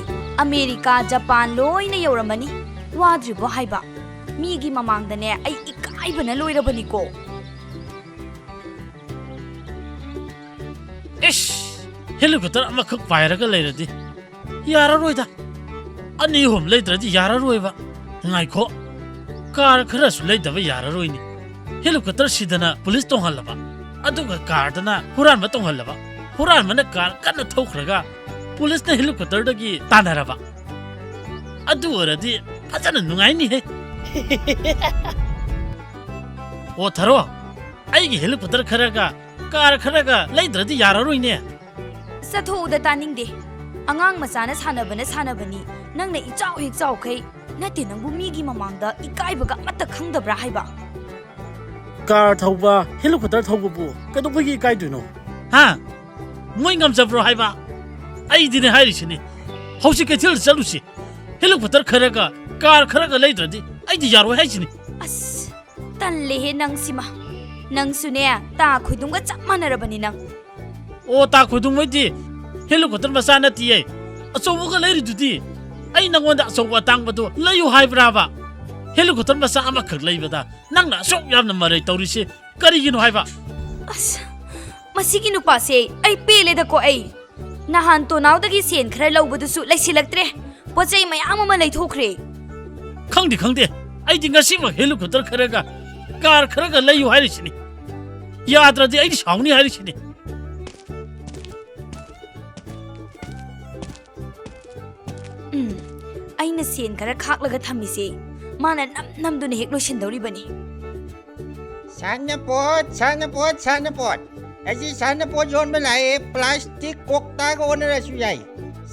ꯑꯃꯦꯔꯤꯀꯥ, ꯖꯄꯥꯟ ꯂꯣꯏꯅ ꯌꯧꯔꯝꯃꯅꯤ꯫ ꯋꯥꯗ꯭ꯔꯤꯕꯣ ꯍꯥꯏꯕ? ꯃꯤꯒꯤ ꯃꯃꯥꯡꯗꯅꯦ ꯑꯩ ꯏꯀꯥꯏꯕꯅ ꯂꯣꯏꯔꯕꯅꯤꯀꯣ꯫ ꯏꯁ! ꯍꯦꯂꯤꯀꯣꯞꯇꯔ ꯑꯃꯈꯛ ꯄꯥꯏꯔꯒ ꯂꯩꯔꯗꯤ ꯌꯥꯔꯔꯣꯏꯗ꯫ ꯑꯅꯤ ꯑꯍꯨꯝ ꯂꯩꯗ꯭ꯔꯗꯤ ꯌꯥꯔꯔꯣꯏꯕ꯫ ꯉꯥꯏꯈꯣ, ꯀꯥꯔ ꯈꯔꯁꯨ ꯂꯩꯗꯕ ꯌꯥꯔꯔꯣꯏꯅꯦ꯫ ꯍꯦꯂꯤꯀꯣꯞꯇꯔ ꯁꯤꯗꯅ ꯄꯨꯂꯤꯁ ꯇꯣꯡꯍꯜꯂꯕ, ꯑꯗꯨꯒ ꯀꯥꯔꯗꯅ ꯍꯨꯔꯥꯟꯕ ꯇꯣꯡꯍꯜꯂꯕ, ꯍꯨꯔꯥꯟꯕꯅ ꯀꯥꯔ ꯀꯟꯅ ꯊꯧꯈ꯭ꯔꯒ ꯄꯨꯂꯤꯁꯅ ꯍꯦꯂꯤꯀꯣꯞꯇꯔꯗꯒꯤ ꯇꯥꯟꯅꯔꯕ꯫ ꯑꯗꯨ ꯑꯣꯏꯔꯗꯤ ꯐꯖꯅ ꯅꯨꯡꯉꯥꯏꯅꯤꯍꯦ꯫ ꯑꯣ ꯊꯔꯣ, ꯑꯩꯒꯤ ꯍꯦꯂꯤꯀꯣꯞꯇꯔ ꯈꯔꯒ ꯀꯥꯔ ꯈꯔꯒ ꯂꯩꯗ꯭ꯔꯗꯤ ꯌꯥꯔꯔꯣꯏꯅꯦ꯫ ꯆꯠꯊꯣꯛꯎꯗ, ꯇꯥꯅꯤꯡꯗꯦ꯫ ꯑꯉꯥꯡ ꯃꯆꯥꯅ ꯁꯥꯟꯅꯕꯅ ꯁꯥꯟꯅꯕꯅꯤ, ꯅꯪꯅ ꯏꯆꯥꯎ ꯍꯦꯛ ꯆꯥꯎꯈꯩ꯫ ꯅꯠꯇꯦ, ꯅꯪꯕꯨ ꯃꯤꯒꯤ ꯃꯃꯥꯡꯗ ꯏꯀꯥꯏꯕꯒ ꯑꯃꯠꯇ ꯈꯪꯗꯕ꯭ꯔꯥ ꯍꯥꯏꯕ? ꯀꯥꯔ ꯊꯧꯕ, ꯍꯦꯂꯤꯀꯣꯞꯇꯔ ꯊꯧꯕꯕꯨ ꯀꯩꯗꯧꯕꯒꯤ ꯏꯀꯥꯏꯗꯣꯏꯅꯣ? ꯍꯥ? ꯃꯣꯏ ꯉꯝꯖꯕ꯭ꯔꯣ ꯍꯥꯏꯕ? ꯑꯩꯗꯤꯅꯦ ꯍꯥꯏꯔꯤꯁꯤꯅꯤ, ꯍꯧꯖꯤꯛ ꯀꯩꯊꯦꯜꯗ ꯆꯠꯂꯨꯁꯤ꯫ ꯍꯦꯂꯤꯀꯣꯞꯇꯔ ꯈꯔꯒ ꯀꯥꯔ ꯈꯔꯒ ꯂꯩꯗ꯭ꯔꯗꯤ ꯑꯩꯗꯤ ꯌꯥꯔꯣꯏ ꯍꯥꯏꯁꯤꯅꯤ꯫ ꯑꯁ, ꯇꯜꯂꯦꯍꯦ ꯅꯪꯁꯤꯃ꯫ ꯅꯪꯁꯨꯅꯦ, ꯇꯥ ꯈꯣꯏꯗꯨꯝꯒ ꯆꯞ ꯃꯥꯟꯅꯔꯕꯅꯤ ꯅꯪ꯫ ꯑꯣ, ꯇꯥ ꯈꯣꯏꯗꯨꯝ ꯍꯣꯏꯗꯤ ꯍꯦꯂꯤꯀꯣꯞꯇꯔ ꯃꯆꯥ ꯅꯠꯇꯤꯌꯦ, ꯑꯆꯧꯕꯒ ꯂꯩꯔꯤꯗꯨꯗꯤ꯫ ꯑꯩ ꯅꯪꯉꯣꯟꯗ ꯑꯆꯧꯕ ꯑꯇꯥꯡꯕꯗꯣ ꯂꯩꯌꯨ ꯍꯥꯏꯕ꯭ꯔꯥꯕ? ꯍꯦꯂꯤꯀꯣꯞꯇꯔ ꯃꯆꯥ ꯑꯃꯈꯛ ꯂꯩꯕꯗ ꯅꯪꯅ ꯑꯁꯨꯛ ꯌꯥꯝꯅ ꯃꯔꯩ ꯇꯧꯔꯤꯁꯤ ꯀꯔꯤꯒꯤꯅꯣ ꯍꯥꯏꯕ? ꯑꯁ, ꯃꯁꯤꯒꯤ ꯅꯨꯄꯥꯁꯦ ꯑꯩ ꯄꯦꯜꯂꯦꯗꯀꯣ ꯑꯩ꯫ ꯅꯍꯥꯟ ꯇꯣꯅꯥꯎꯗꯒꯤ ꯁꯦꯟ ꯈꯔ ꯂꯧꯕꯗꯨꯁꯨ ꯂꯩꯁꯤꯜꯂꯛꯇ꯭ꯔꯦ꯫ ꯄꯣꯠ ꯆꯩ ꯃꯌꯥꯝ ꯑꯃ ꯂꯩꯊꯣꯛꯈ꯭ꯔꯦ꯫ ꯈꯪꯗꯦ, ꯈꯪꯗꯦ꯫ ꯑꯩꯗꯤ ꯉꯁꯤꯃꯛ ꯍꯦꯂꯤꯀꯣꯞꯇꯔ ꯈꯔꯒ ꯀꯥꯔ ꯈꯔꯒ ꯂꯩꯌꯨ ꯍꯥꯏꯔꯤꯁꯤꯅꯤ꯫ ꯌꯥꯗ꯭ꯔꯗꯤ ꯑꯩꯗꯤ ꯁꯥꯎꯅꯤ ꯍꯥꯏꯔꯤꯁꯤꯅꯤ꯫ ꯎꯝ, ꯑꯩꯅ ꯁꯦꯟ ꯈꯔ ꯈꯥꯛꯂꯒ ꯊꯝꯃꯤꯁꯦ ꯃꯥꯅ ꯅꯝ ꯅꯝꯗꯨꯅ ꯍꯦꯛ ꯂꯣꯏꯁꯤꯟꯗꯧꯔꯤꯕꯅꯤ꯫ ꯁꯥꯟꯅꯄꯣꯠ, ꯁꯥꯟꯅꯄꯣꯠ, ꯁꯥꯟꯅꯄꯣꯠ꯫ ꯑꯁꯤ ꯁꯥꯟꯅꯄꯣꯠ ꯌꯣꯟꯕ ꯂꯥꯛꯑꯦ, ꯄ꯭ꯂꯥꯁꯇꯤꯛ ꯀꯣꯛꯇꯥꯒ ꯑꯣꯟꯅꯔꯁꯨ ꯌꯥꯏ꯫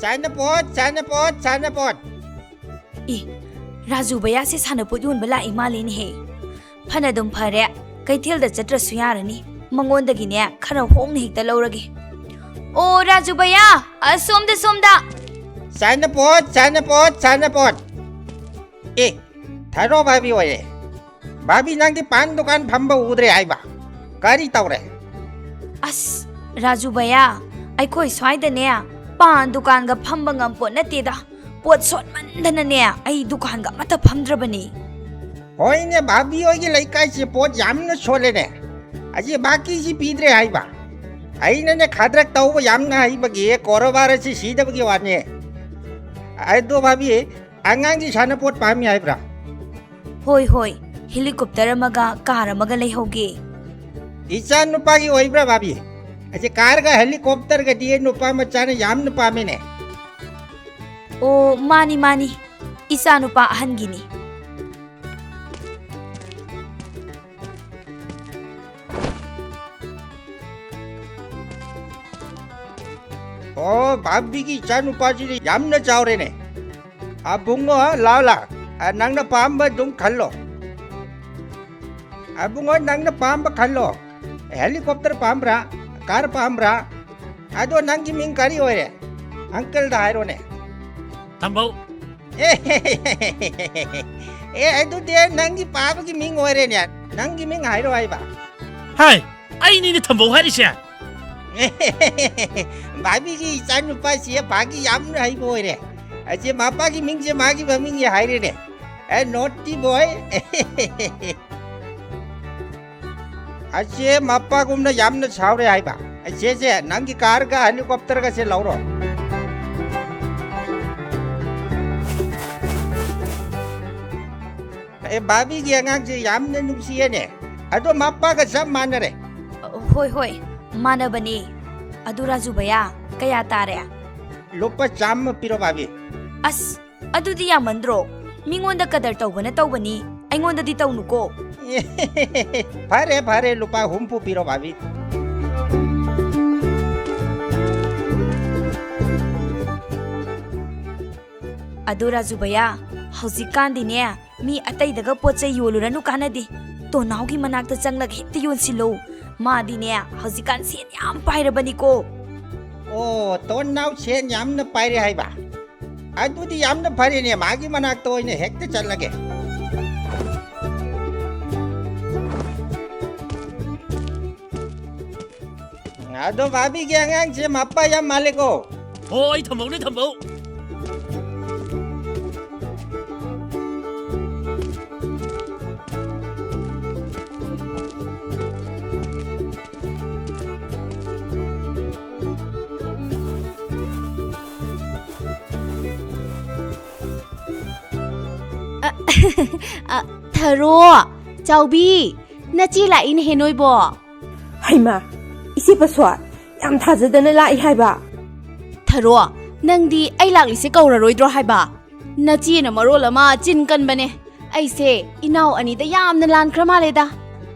ꯁꯥꯟꯅꯄꯣꯠ, ꯁꯥꯟꯅꯄꯣꯠ, ꯁꯥꯟꯅꯄꯣꯠ꯫ ꯑꯦ, ꯔꯥꯖꯨ ꯕꯌꯥꯁꯦ ꯁꯥꯟꯅꯄꯣꯠ ꯌꯣꯟꯕ ꯂꯥꯛꯏ ꯃꯥꯜꯂꯦꯅꯦꯍꯦ꯫ ꯐꯅꯗꯨꯝ ꯐꯔꯦ, ꯀꯩꯊꯦꯜꯗ ꯆꯠꯇ꯭ꯔꯁꯨ ꯌꯥꯔꯅꯤ꯫ ꯃꯉꯣꯟꯗꯒꯤꯅꯦ ꯈꯔ ꯍꯣꯡꯅ ꯍꯦꯛꯇ ꯂꯧꯔꯒꯦ꯫ ꯑꯣ, ꯔꯥꯖꯨ ꯕꯌꯥ, ꯑꯁꯣꯝꯗ, ꯁꯣꯝꯗ꯫ ꯁꯥꯟꯅꯄꯣꯠ, ꯁꯥꯟꯅꯄꯣꯠ, ꯁꯥꯟꯅꯄꯣꯠ꯫ ꯑꯦ, ꯊꯥꯔꯣ ꯚꯥꯕꯤ ꯑꯣꯏꯔꯦ꯫ ꯚꯥꯕꯤ, ꯅꯪꯗꯤ ꯄꯥꯟ ꯗꯨꯀꯥꯟ ꯐꯝꯕ ꯎꯗ꯭ꯔꯦ ꯍꯥꯏꯕ? ꯀꯔꯤ ꯇꯧꯔꯦ? ꯑꯁ, ꯔꯥꯖꯨ ꯕꯌꯥ, ꯑꯩꯈꯣꯏ ꯁ꯭ꯋꯥꯏꯗꯅꯦ ꯄꯥꯟ ꯗꯨꯀꯥꯟꯒ ꯐꯝꯕ ꯉꯝꯄꯣꯠ ꯅꯠꯇꯦꯗ꯫ ꯄꯣꯠ ꯁꯣꯠꯃꯟꯗꯅꯅꯦ ꯑꯩ ꯗꯨꯀꯥꯟꯒ ꯑꯃꯠꯇ ꯐꯝꯗ꯭ꯔꯕꯅꯤ꯫ ꯍꯣꯏꯅꯦ, ꯚꯥꯕꯤ ꯍꯣꯏꯒꯤ ꯂꯩꯀꯥꯏꯁꯤ ꯄꯣꯠ ꯌꯥꯝꯅ ꯁꯣꯠꯂꯦꯅꯦ꯫ ꯑꯁꯤ ꯕꯥꯀꯤꯁꯤ ꯄꯤꯗ꯭ꯔꯦ ꯍꯥꯏꯕ꯫ ꯑꯩꯅꯅꯦ ꯈꯗ꯭ꯔꯛ ꯇꯧꯕ ꯌꯥꯝꯅ ꯍꯩꯕꯒꯤ ꯀꯣꯔꯣꯕꯥꯔ ꯑꯁꯤ ꯁꯤꯗꯕꯒꯤ ꯋꯥꯅꯦ꯫ ꯑꯗꯣ ꯚꯥꯕꯤ, ꯑꯉꯥꯡꯒꯤ ꯁꯥꯟꯅꯄꯣꯠ ꯄꯥꯝꯃꯤ ꯍꯥꯏꯕ꯭ꯔꯥ? ꯍꯣꯏ, ꯍꯣꯏ, ꯍꯦꯂꯤꯀꯣꯞꯇꯔ ꯑꯃꯒ ꯀꯥꯔ ꯑꯃꯒ ꯂꯩꯍꯧꯒꯦ꯫ ꯏꯆꯥ ꯅꯨꯄꯥꯒꯤ ꯑꯣꯏꯕ꯭ꯔꯥ ꯚꯥꯕꯤ? ꯑꯁꯤ ꯀꯥꯔꯒ ꯍꯦꯂꯤꯀꯣꯞꯇꯔꯒꯗꯤ ꯅꯨꯄꯥ ꯃꯆꯥꯅ ꯌꯥꯝꯅ ꯄꯥꯝꯃꯤꯅꯦ꯫ ꯑꯣ, ꯃꯥꯅꯤ, ꯃꯥꯅꯤ, ꯏꯆꯥ ꯅꯨꯄꯥ ꯑꯍꯟꯒꯤꯅꯤ꯫ ꯑꯣ, ꯚꯥꯕꯤꯒꯤ ꯏꯆꯥ ꯅꯨꯄꯥꯁꯤꯗꯤ ꯌꯥꯝꯅ ꯆꯥꯎꯔꯦꯅꯦ꯫ ꯑꯕꯨꯡꯉꯣ, ꯂꯥꯎ, ꯂꯥꯎ꯫ ꯑ, ꯅꯪꯅ ꯄꯥꯝꯕ ꯑꯗꯨꯝ ꯈꯜꯂꯣ꯫ ꯑꯕꯨꯡꯉꯣ, ꯅꯪꯅ ꯄꯥꯝꯕ ꯈꯜꯂꯣ꯫ ꯍꯦꯂꯤꯀꯣꯞꯇꯔ ꯄꯥꯝꯕ꯭ꯔꯥ? ꯀꯥꯔ ꯄꯥꯝꯕ꯭ꯔꯥ? ꯑꯗꯣ ꯅꯪꯒꯤ ꯃꯤꯡ ꯀꯔꯤ ꯑꯣꯏꯔꯦ? ꯑꯪꯀꯜꯗ ꯍꯥꯏꯔꯣꯅꯦ꯫ ꯊꯝꯕꯧ꯫ ꯑꯦ, ꯑꯗꯨꯗꯤ ꯅꯪꯒꯤ ꯄꯥꯕꯒꯤ ꯃꯤꯡ ꯑꯣꯏꯔꯦꯅꯦ꯫ ꯅꯪꯒꯤ ꯃꯤꯡ ꯍꯥꯏꯔꯣ ꯍꯥꯏꯕ꯫ ꯍꯥꯏ, ꯑꯩꯅꯤꯅꯦ ꯊꯝꯕꯧ ꯍꯥꯏꯔꯤꯁꯦ꯫ ꯚꯥꯕꯤꯒꯤ ꯏꯆꯥꯅꯨꯄꯥꯁꯤ ꯄꯥꯒꯤ ꯌꯥꯝꯅ ꯍꯩꯕ ꯑꯣꯏꯔꯦ꯫ ꯑꯁꯤ ꯃꯄꯥꯒꯤ ꯃꯤꯡꯁꯦ ꯃꯥꯒꯤ ꯃꯃꯤꯡꯁꯦ ꯍꯥꯏꯔꯦꯅꯦ꯫ ꯑꯦ, naughty boy꯫ ꯑꯁꯤ ꯃꯄꯥꯒꯨꯝꯅ ꯌꯥꯝꯅ ꯁꯥꯎꯔꯦ ꯍꯥꯏꯕ꯫ ꯑꯁꯤꯁꯦ ꯅꯪꯒꯤ car ꯒ helicopter ꯒꯁꯦ ꯂꯧꯔꯣ꯫ ꯑꯦ, ꯚꯥꯕꯤꯒꯤ ꯑꯉꯥꯡꯁꯦ ꯌꯥꯝꯅ ꯅꯨꯡꯁꯤꯌꯦꯅꯦ꯫ ꯑꯗꯣ ꯃꯄꯥꯒ ꯆꯞ ꯃꯥꯟꯅꯔꯦ꯫ ꯍꯣꯏ, ꯍꯣꯏ, ꯃꯥꯟꯅꯕꯅꯤ꯫ ꯑꯗꯨ ꯔꯥꯖꯨ ꯚꯩꯌꯥ, ꯀꯌꯥ ꯇꯥꯔꯦ? ꯂꯨꯄꯥ ꯆꯥꯝꯃ ꯄꯤꯔꯣ, ꯚꯥꯕꯤ꯫ ꯑꯁ, ꯑꯗꯨꯗꯤ ꯌꯥꯝꯃꯟꯗ꯭ꯔꯣ? ꯃꯤꯉꯣꯟꯗ ꯀꯗꯔ ꯇꯧꯕꯅ ꯇꯧꯕꯅꯤ, ꯑꯩꯉꯣꯟꯗꯗꯤ ꯇꯧꯅꯨꯀꯣ꯫ ꯐꯔꯦ, ꯐꯔꯦ, ꯂꯨꯄꯥ ꯍꯨꯝꯐꯨ ꯄꯤꯔꯣ, ꯚꯥꯕꯤ꯫ ꯑꯗꯣ ꯔꯥꯖꯨ ꯚꯩꯌꯥ, ꯍꯧꯖꯤꯛꯀꯥꯟꯗꯤꯅꯦ, ꯃꯤ ꯑꯇꯩꯗꯒ ꯄꯣꯠ ꯆꯩ ꯌꯣꯜꯂꯨꯔꯅꯨ, ꯀꯥꯟꯅꯗꯦ꯫ ꯇꯣꯅꯥꯎꯒꯤ ꯃꯅꯥꯛꯇ ꯆꯪꯂꯒ ꯍꯦꯛꯇ ꯌꯣꯟꯁꯤꯜꯂꯣ꯫ ꯃꯥꯗꯤꯅꯦ, ꯍꯧꯖꯤꯛꯀꯥꯟ ꯁꯦꯟ ꯌꯥꯝ ꯄꯥꯏꯔꯕꯅꯤꯀꯣ꯫ ꯑꯣ, ꯇꯣꯟꯅꯥꯎ ꯁꯦꯟ ꯌꯥꯝꯅ ꯄꯥꯏꯔꯦ ꯍꯥꯏꯕ? ꯑꯗꯨꯗꯤ ꯌꯥꯝꯅ ꯐꯔꯦꯅꯦ, ꯃꯥꯒꯤ ꯃꯅꯥꯛꯇ ꯑꯣꯏꯅ ꯍꯦꯛꯇ ꯆꯠꯂꯒꯦ꯫ ꯑꯗꯣ ꯚꯥꯕꯤꯒꯤ ꯑꯉꯥꯡꯁꯦ ꯃꯄꯥ ꯌꯥꯝ ꯃꯥꯜꯂꯦꯀꯣ꯫ ꯍꯣꯏ, ꯊꯝꯍꯧꯅꯦ, ꯊꯝꯍꯧ꯫ ꯑ, ꯑ, ꯊꯔꯣ, ꯆꯥꯎꯕꯤ, ꯅꯆꯦ ꯂꯥꯛꯏꯅꯦꯍꯦ ꯅꯣꯏꯕꯣ꯫ ꯍꯩꯃꯥ, ꯏꯆꯦ ꯄꯁ꯭ꯋꯥ, ꯌꯥꯝ ꯊꯥꯖꯗꯅ ꯂꯥꯛꯏ ꯍꯥꯏꯕ꯫ ꯊꯔꯣ, ꯅꯪꯗꯤ ꯑꯩ ꯂꯥꯛꯂꯤꯁꯦ ꯀꯧꯔꯔꯣꯏꯗ꯭ꯔꯣ ꯍꯥꯏꯕ? ꯅꯆꯦꯅ ꯃꯔꯣꯜ ꯑꯃ ꯆꯤꯟ ꯀꯟꯕꯅꯦ꯫ ꯑꯩꯁꯦ ꯏꯅꯥꯎ ꯑꯅꯤꯗ ꯌꯥꯝꯅ ꯂꯥꯟꯈ꯭ꯔ ꯃꯥꯜꯂꯦꯗ꯫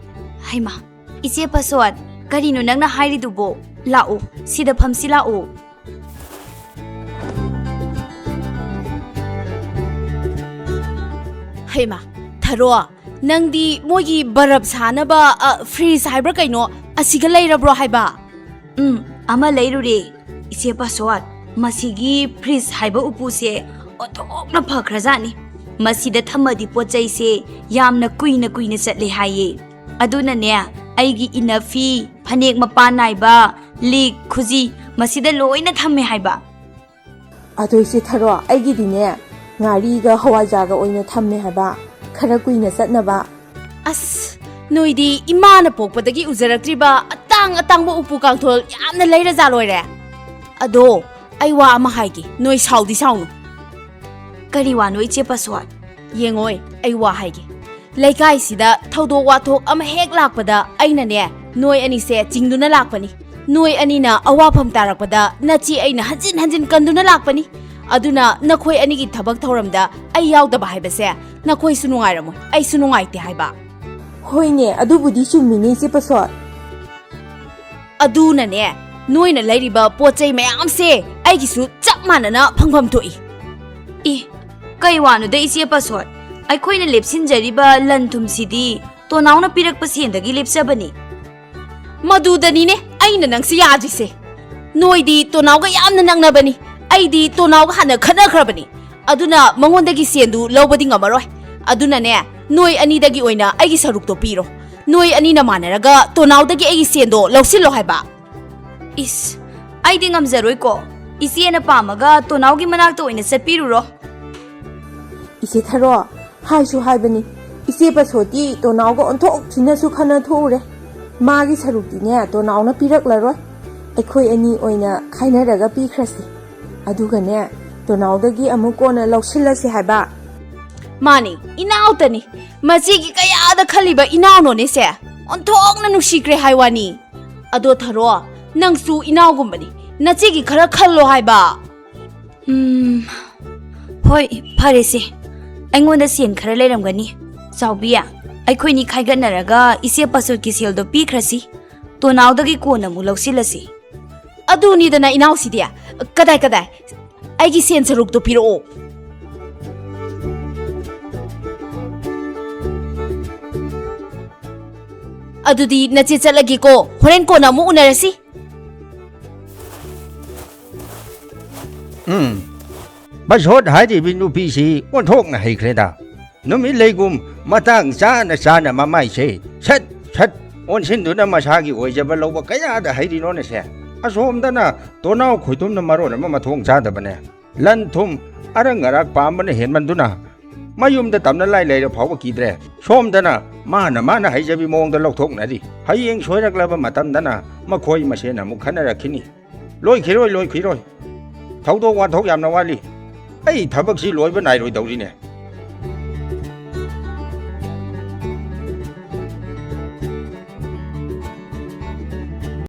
ꯍꯩꯃꯥ, ꯏꯆꯦ ꯄꯁ꯭ꯋꯥ, ꯀꯔꯤꯅꯣ ꯅꯪꯅ ꯍꯥꯏꯔꯤꯗꯨꯕꯣ? ꯂꯥꯛꯎ, ꯁꯤꯗ ꯐꯝꯁꯤ ꯂꯥꯛꯎ꯫ ꯍꯩꯃꯥ, ꯊꯔꯣ, ꯅꯪꯗꯤ ꯃꯣꯏꯒꯤ ꯕꯔꯞ ꯁꯥꯅꯕ, ꯑ, fridge ꯍꯥꯏꯕ꯭ꯔꯥ ꯀꯩꯅꯣ, ꯑꯁꯤꯒ ꯂꯩꯔꯕ꯭ꯔꯣ ꯍꯥꯏꯕ? ꯎꯝ, ꯑꯃ ꯂꯩꯔꯨꯔꯦ, ꯏꯆꯦ ꯄꯁ꯭ꯋꯥ꯫ ꯃꯁꯤꯒꯤ fridge ꯍꯥꯏꯕ ꯎꯄꯨꯁꯦ ꯑꯣꯟꯊꯣꯛꯅ ꯐꯈ꯭ꯔꯖꯥꯠꯅꯤ꯫ ꯃꯁꯤꯗ ꯊꯝꯃꯗꯤ ꯄꯣꯠ ꯆꯩꯁꯦ ꯌꯥꯝꯅ ꯀꯨꯏꯅ ꯀꯨꯏꯅ ꯆꯠꯂꯦ ꯍꯥꯏꯌꯦ꯫ ꯑꯗꯨꯅꯅꯦ, ꯑꯩꯒꯤ ꯏꯅꯐꯤ, ꯐꯅꯦꯛ ꯃꯄꯥꯟ ꯅꯥꯏꯕ, ꯂꯤꯛ, ꯈꯨꯖꯤ, ꯃꯁꯤꯗ ꯂꯣꯏꯅ ꯊꯝꯃꯦ ꯍꯥꯏꯕ꯫ ꯑꯗꯣ ꯏꯆꯦ ꯊꯔꯣ, ꯑꯩꯒꯤꯗꯤꯅꯦ, ꯉꯥꯔꯤꯒ ꯍꯋꯥꯏꯖꯥꯔꯒ ꯑꯣꯏꯅ ꯊꯝꯃꯦ ꯍꯥꯏꯕ, ꯈꯔ ꯀꯨꯏꯅ ꯆꯠꯅꯕ꯫ ꯑꯁ, ꯅꯣꯏꯗꯤ ꯏꯃꯥꯅ ꯄꯣꯛꯄꯗꯒꯤ ꯎꯖꯔꯛꯇ꯭ꯔꯤꯕ ꯑꯇꯥꯡ ꯑꯇꯥꯡꯕ ꯎꯄꯨ ꯀꯥꯡꯊꯣꯜ ꯌꯥꯝꯅ ꯂꯩꯔꯖꯥ ꯂꯣꯏꯔꯦ꯫ ꯑꯗꯣ ꯑꯩ ꯋꯥ ꯑꯃ ꯍꯥꯏꯒꯦ, ꯅꯣꯏ ꯁꯥꯎꯗꯤ ꯁꯥꯎꯅꯨ꯫ ꯀꯔꯤ ꯋꯥꯅꯣ, ꯏꯆꯦ ꯄꯥꯁꯣꯠ? ꯌꯦꯡꯉꯣꯏ, ꯑꯩ ꯋꯥ ꯍꯥꯏꯒꯦ꯫ ꯂꯩꯀꯥꯏꯁꯤꯗ ꯊꯧꯗꯣꯛ ꯋꯥꯊꯣꯛ ꯑꯃ ꯍꯦꯛ ꯂꯥꯛꯄꯗ ꯑꯩꯅꯅꯦ, ꯅꯣꯏ ꯑꯅꯤꯁꯦ ꯆꯤꯡꯗꯨꯅ ꯂꯥꯛꯄꯅꯤ꯫ ꯅꯣꯏ ꯑꯅꯤꯅ ꯑꯋꯥꯐꯝ ꯇꯥꯔꯛꯄꯗ ꯅꯆꯦ ꯑꯩꯅ ꯍꯟꯖꯤꯟ ꯍꯟꯖꯤꯟ ꯀꯟꯗꯨꯅ ꯂꯥꯛꯄꯅꯤ꯫ ꯑꯗꯨꯅ ꯅꯈꯣꯏ ꯑꯅꯤꯒꯤ ꯊꯕꯛ ꯊꯧꯔꯝꯗ ꯑꯩ ꯌꯥꯎꯗꯕ ꯍꯥꯏꯕꯁꯦ ꯅꯈꯣꯏꯁꯨ ꯅꯨꯡꯉꯥꯏꯔꯝꯃꯣꯏ, ꯑꯩꯁꯨ ꯅꯨꯡꯉꯥꯏꯇꯦ ꯍꯥꯏꯕ꯫ ꯍꯣꯏꯅꯦ, ꯑꯗꯨꯕꯨꯗꯤ ꯆꯨꯝꯃꯤꯅꯦ, ꯏꯆꯦ ꯄꯥꯁꯣꯠ꯫ ꯑꯗꯨꯅꯅꯦ, ꯅꯣꯏꯅ ꯂꯩꯔꯤꯕ ꯄꯣꯠ ꯆꯩ ꯃꯌꯥꯝꯁꯦ ꯑꯩꯒꯤꯁꯨ ꯆꯞ ꯃꯥꯟꯅꯅ ꯐꯪꯐꯝ ꯊꯣꯛꯏ꯫ ꯏ, ꯀꯩ ꯋꯥꯅꯣꯗ, ꯏꯆꯦ ꯄꯥꯁꯣꯠ? ꯑꯩꯈꯣꯏꯅ ꯂꯦꯞꯁꯤꯟꯖꯔꯤꯕ ꯂꯟ ꯊꯨꯝꯁꯤꯗꯤ ꯇꯣꯅꯥꯎꯅ ꯄꯤꯔꯛꯄ ꯁꯦꯟꯗꯒꯤ ꯂꯦꯞꯆꯕꯅꯤ꯫ ꯃꯗꯨꯗꯅꯤꯅꯦ ꯑꯩꯅ ꯅꯪꯁꯤ ꯌꯥꯗ꯭ꯔꯤꯁꯦ꯫ ꯅꯣꯏꯗꯤ ꯇꯣꯅꯥꯎꯒ ꯌꯥꯝꯅ ꯅꯛꯅꯕꯅꯤ, ꯑꯩꯗꯤ ꯇꯣꯅꯥꯎꯒ ꯍꯥꯟꯅ ꯈꯠꯅꯈ꯭ꯔꯕꯅꯤ꯫ ꯑꯗꯨꯅ ꯃꯉꯣꯟꯗꯒꯤ ꯁꯦꯟꯗꯨ ꯂꯧꯕꯗꯤ ꯉꯝꯃꯔꯣꯏ꯫ ꯑꯗꯨꯅꯅꯦ, ꯅꯣꯏ ꯑꯅꯤꯗꯒꯤ ꯑꯣꯏꯅ ꯑꯩꯒꯤ ꯁꯔꯨꯛꯇꯣ ꯄꯤꯔꯣ꯫ ꯅꯣꯏ ꯑꯅꯤꯅ ꯃꯥꯟꯅꯔꯒ ꯇꯣꯅꯥꯎꯗꯒꯤ ꯑꯩꯒꯤ ꯁꯦꯟꯗꯣ ꯂꯧꯁꯤꯜꯂꯣ ꯍꯥꯏꯕ꯫ ꯏꯁ, ꯑꯩꯗꯤ ꯉꯝꯖꯔꯣꯏꯀꯣ꯫ ꯏꯆꯦꯅ ꯄꯥꯝꯃꯒ ꯇꯣꯅꯥꯎꯒꯤ ꯃꯅꯥꯛꯇ ꯑꯣꯏꯅ ꯆꯠꯄꯤꯔꯨꯔꯣ꯫ ꯏꯆꯦ ꯊꯔꯣ, ꯍꯥꯏꯁꯨ ꯍꯥꯏꯕꯅꯤ, ꯏꯆꯦ ꯄꯥꯁꯣꯠꯇꯤ ꯇꯣꯅꯥꯎꯒ ꯑꯣꯟꯊꯣꯛ ꯊꯤꯅꯁꯨ ꯈꯟꯅ ꯊꯣꯛꯎꯔꯦ꯫ ꯃꯥꯒꯤ ꯁꯔꯨꯛꯇꯤꯅꯦ ꯇꯣꯅꯥꯎꯅ ꯄꯤꯔꯛꯂꯔꯣꯏ, ꯑꯩꯈꯣꯏ ꯑꯅꯤ ꯑꯣꯏꯅ ꯈꯥꯏꯅꯔꯒ ꯄꯤꯈ꯭ꯔꯁꯤ꯫ ꯑꯗꯨꯒꯅꯦ, ꯇꯣꯅꯥꯎꯗꯒꯤ ꯑꯃꯨꯛ ꯀꯣꯟꯅ ꯂꯧꯁꯤꯜꯂꯁꯤ ꯍꯥꯏꯕ꯫ ꯃꯥꯅꯤ, ꯏꯅꯥꯎꯇꯅꯤ꯫ ꯃꯆꯦꯒꯤ ꯀꯌꯥꯗ ꯈꯜꯂꯤꯕ ꯏꯅꯥꯎꯅꯣꯅꯦꯁꯦ? ꯑꯣꯟꯊꯣꯛꯅ ꯅꯨꯡꯁꯤꯈ꯭ꯔꯦ ꯍꯥꯏ ꯋꯥꯅꯤ꯫ ꯑꯗꯣ ꯊꯔꯣ, ꯅꯪꯁꯨ ꯏꯅꯥꯎꯒꯨꯝꯕꯅꯤ, ꯅꯆꯦꯒꯤ ꯈꯔ ꯈꯜꯂꯣ ꯍꯥꯏꯕ꯫ ꯎꯝ, ꯍꯣꯏ, ꯐꯔꯦꯁꯦ꯫ ꯑꯩꯉꯣꯟꯗ ꯁꯦꯟ ꯈꯔ ꯂꯩꯔꯝꯒꯅꯤ꯫ ꯆꯥꯎꯕꯤ, ꯑꯩꯈꯣꯏꯅꯤ ꯈꯥꯏꯒꯠꯅꯔꯒ ꯏꯆꯦ ꯄꯥꯁꯣꯠꯀꯤ ꯁꯦꯜꯗꯣ ꯄꯤꯈ꯭ꯔꯁꯤ꯫ ꯇꯣꯅꯥꯎꯗꯒꯤ ꯀꯣꯟꯅ ꯑꯃꯨꯛ ꯂꯧꯁꯤꯜꯂꯁꯤ꯫ ꯑꯗꯨꯅꯤꯗꯅ ꯏꯅꯥꯎꯁꯤꯗꯤ꯫ ꯀꯗꯥꯏ, ꯀꯗꯥꯏ? ꯑꯩꯒꯤ ꯁꯦꯟ ꯁꯔꯨꯛꯇꯣ ꯄꯤꯔꯛꯑꯣ꯫ ꯑꯗꯨꯗꯤ ꯅꯆꯦ ꯆꯠꯂꯒꯦꯀꯣ, ꯍꯣꯔꯦꯟ ꯀꯣꯟꯅ ꯑꯃꯨꯛ ꯎꯅꯔꯁꯤ꯫ ꯎꯝ, ꯄꯥꯁꯣꯠ ꯍꯥꯏꯔꯤꯕꯤ ꯅꯨꯄꯤꯁꯤ ꯑꯣꯟꯊꯣꯛꯅ ꯍꯩꯈ꯭ꯔꯦꯗ꯫ ꯅꯨꯃꯤꯠ ꯂꯩꯒꯨꯝ ꯃꯇꯥꯡ ꯆꯥꯅ ꯆꯥꯅ ꯃꯃꯥꯏꯁꯦ ꯁꯠ ꯁꯠ ꯑꯣꯟꯁꯤꯟꯗꯨꯅ ꯃꯁꯥꯒꯤ ꯑꯣꯏꯖꯕ ꯂꯧꯕ ꯀꯌꯥꯗ ꯍꯩꯔꯤꯅꯣꯅꯦꯁꯦ꯫ ꯑꯁꯣꯝꯗꯅ ꯇꯣꯅꯥꯎ ꯈꯣꯏꯇꯨꯝꯅ ꯃꯔꯣꯟ ꯑꯃ ꯃꯊꯣꯡ ꯆꯥꯗꯕꯅꯦ꯫ ꯂꯟ ꯊꯨꯝ ꯑꯔꯪ ꯑꯔꯥꯛ ꯄꯥꯝꯕꯅ ꯍꯦꯟꯃꯟꯗꯨꯅ ꯃꯌꯨꯝꯗ ꯇꯝꯅ ꯂꯥꯏ ꯂꯩꯔ ꯐꯥꯎꯕ ꯀꯤꯗ꯭ꯔꯦ꯫ ꯁꯣꯝꯗꯅ ꯃꯥꯅ ꯃꯥꯅ ꯍꯩꯖꯕꯤ ꯃꯑꯣꯡꯗ ꯂꯧꯊꯣꯛꯅꯔꯤ꯫ ꯍꯌꯦꯡ ꯁꯣꯏꯔꯛꯂꯕ ꯃꯇꯝꯗꯅ ꯃꯈꯣꯏ ꯃꯁꯦꯟ ꯑꯃꯨꯛ ꯈꯟꯅꯔꯛꯈꯤꯅꯤ꯫ ꯂꯣꯏꯈꯤꯔꯣꯏ, ꯂꯣꯏꯈꯤꯔꯣꯏ꯫ ꯊꯧꯗꯣꯛ ꯋꯥꯊꯣꯛ ꯌꯥꯝꯅ ꯋꯥꯠꯂꯤ꯫ ꯑꯩ ꯊꯕꯛꯁꯤ ꯂꯣꯏꯕ ꯅꯥꯏꯔꯣꯏꯗꯧꯔꯤꯅꯦ꯫